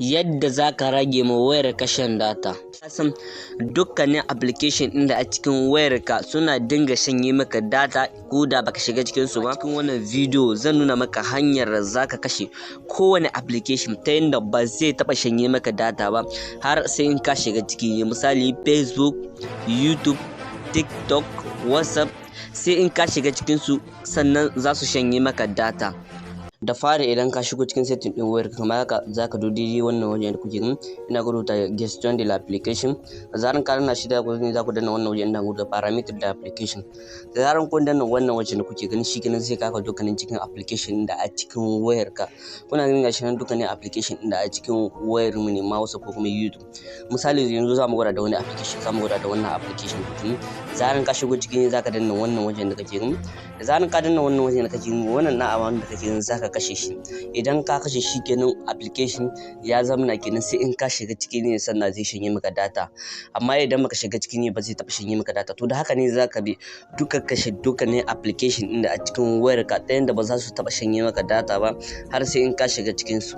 Yadda za ka rage ma wayarka shan data. Kasan dukkanin application ɗin da a cikin wayarka suna dinga shanye maka data ko da baka shiga cikinsu ba. Cikin wannan bidiyo zan nuna maka hanyar da za ka kashe kowane application ta yadda ba zai taɓa shanye maka data ba har sai in ka shiga ciki. Misali Facebook, YouTube, TikTok, WhatsApp, sai in ka shiga cikinsu sannan za su shanye maka data. Da fari, idan ka shigo cikin setting din wayar kamar haka, za ka daidai wannan wajen da kuke gani ina rubuta "Gestion de l'application". Da zaran ka danna shi, da ku za ku danna wannan wajen ina rubuta "Paramètres de l'application". Da zaran kun danna wannan wajen da kuke gani, shi kenan, sai ka dukkanin cikin application da a cikin wayar ka. Kuna ganin gashi nan dukkanin application da a cikin wayar mu ne, ma WhatsApp ko kuma YouTube. Misali, yanzu za mu gwada da wani application, za mu gwada da wannan application din. Zaran ka shigo cikin, za ka danna wannan wajen da kake gani. Da zaran ka danna wannan wajen da kake gani, wannan na abin da kake gani, za ka kashe shi. Idan ka kashe shi, kenan application ya zamana kenan sai in ka shiga ciki ne sannan zai shanye maka data, amma idan baka shiga ciki ne ba zai taɓa shanye maka data. To, da haka ne za ka bi duka kashe dukkanin application ɗin da a cikin wayarka ta yanda ba za su taɓa shanye maka data ba har sai in ka shiga cikin su.